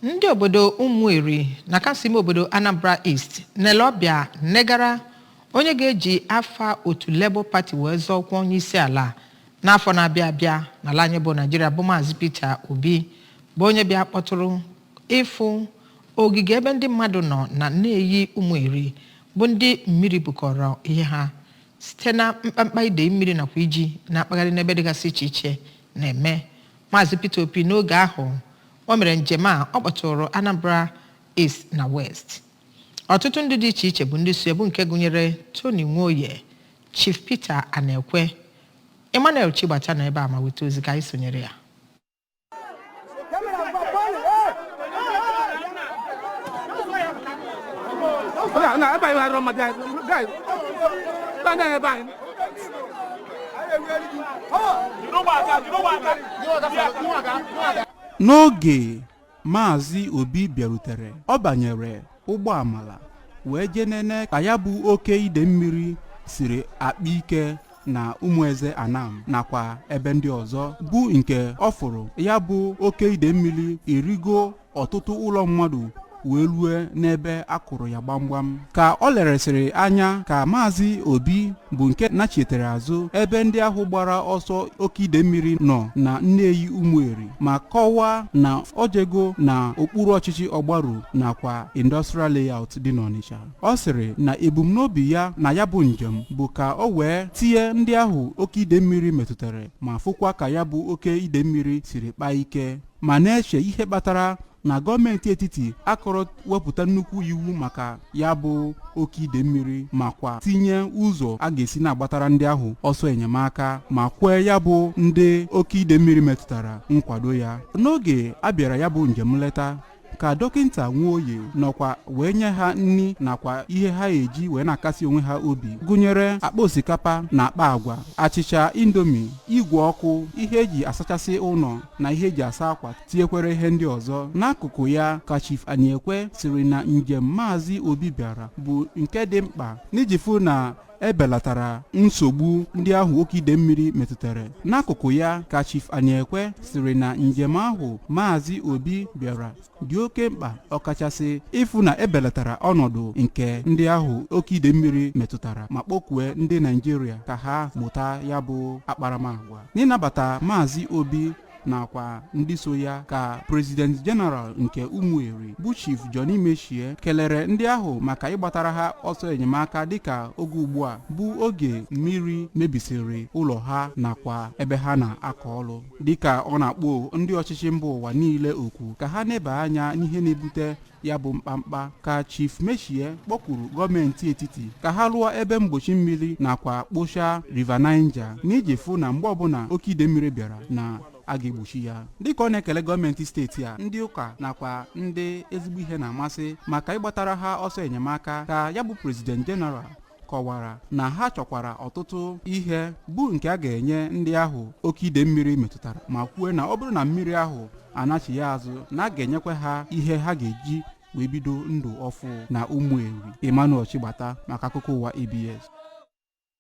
Ndị obodo Ụmụeri na kansụl ime obodo Anambra East nele ọbịa negara onye ga-eji afa otu Labour Party wee zọọ ọkwa onye isi ala n'afọ na-abịa abịa n'ala anyị bụ Naijiria, bụ Maazị Peter Obi, bụ onye bịa kpọtụrụ ịfụ ogige ebe ndị mmadụ nọ na Nneyi Ụmụeri, bụ ndị mmiri bukọrọ ihe ha site na mkpamkpa idei mmiri nakwa iji na-akpagharị n'ebe dịgasị iche iche na-eme. Maazị Peter Obi, n'oge ahụ o mere njem a, ọ kpọtụrụ Anambra East na West. Ọtụtụ ndị dị iche iche bụ ndị so, bụ nke gụnyere Tony Nwoye, Chief Peter Anekwe. Emmanuel Chigbata nọ ebe a ma weta ozi ka anyị sonyere ya. Na ebe anyị hụrụ mmadụ anyị guys, ebe anyị ebe anyị. N'oge Maazị Obi bịarutere, ọ banyere ụgbọ amala wee jee nene ka ya bụ oke ide mmiri siri akpa ike na Ụmụeze Anam nakwa ebe ndị ọzọ, bụ nke ọ fụrụ ya bụ oke ide mmiri erigo ọtụtụ ụlọ mmadụ wee rue n'ebe a kụrụ ya gbamgbam. Ka ọ leresịrị anya ka Maazị Obi bụ nke nachitere azụ ebe ndị ahụ gbara ọsọ oke ide mmiri nọ na Nneyi Ụmụeri, ma kọwaa na o jego na okpuru ọchịchị Ọgbaru nakwa Industrial Layout dị n'Ọnịcha. Ọ sịrị na ebumnobi ya na ya bụ njem bụ ka o wee tie ndị ahụ oke ide mmiri metụtara ma fụkwa ka ya bụ oke ide mmiri siri kpaa ike, ma na-eche ihe kpatara na gọọmenti etiti akọrọ wepụta nnukwu iwu maka ya bụ oke ide mmiri, makwa tinye ụzọ a ga-esi na-agbatara ndị ahụ ọsọ enyemaka, ma kwee ya bụ ndị oke ide mmiri metụtara nkwado ya. N'oge a bịara ya bụ njem nleta, ka Dọkịta Nwoye nọkwa wee nye ha nri nakwa ihe ha eji wee na-akasi onwe ha obi, gụnyere akpa osikapa na akpa agwa, achịcha Indomie, igwe ọkụ, ihe eji asachasị ụlọ na ihe eji asa akwa, tinyekwere ihe ndị ọzọ. N'akụkụ ya ka Chief Aniekwe siri na njem Maazị Obi bịara bụ nke dị mkpa n'iji fụ na ebelatara nsogbu ndị ahụ oke ide mmiri metụtara. N'akụkụ ya ka Chief Aniekwe siri na njem ahụ Maazị Obi bịara dị oke mkpa, ọkachasị ịfụ na ebelatara ọnọdụ nke ndị ahụ oke ide mmiri metụtara, ma kpọkwue ndị Naijiria ka ha mụta ya bụ akparamagwa. N'ịnabata Maazị Obi nakwa ndị so ya, ka President General nke Ụmụeri, bụ Chief Johnny Mechie, kelere ndị ahụ maka ịgbatara ha ọsọ enyemaka, dịka oge ugbu a bụ oge mmiri mebisiri ụlọ ha nakwa ebe ha na-akọ ọrụ. Dịka ọ na-akpọ ndị ọchịchị mba ụwa niile okwu ka ha neba anya n'ihe na-ebute ya bụ mkpamkpa, ka Chief Mechie kpọkwuru gọọmenti etiti ka ha lụọ ebe mgbochi mmiri nakwa kpochaa River Niger, n'iji fụ na mgbe ọbụla oke ide mmiri bịara na a ga-egbochi ya. Dịka ọ na-ekele gọọmenti steeti a, ndị ụka nakwa ndị ezigbo ihe na-amasị maka ịgbatara ha ọsọ enyemaka, ka ya bụ President General kọwara na ha chọkwara ọtụtụ ihe bụ nke a ga-enye ndị ahụ oke ide mmiri metụtara, ma kwue na ọ bụrụ na mmiri ahụ anachighị azụ, na a ga-enyekwa ha ihe ha ga-eji wee bido ndụ ọfụ na Ụmụeri. Emmanuel Chigbata maka akụkọ ụwa ABS.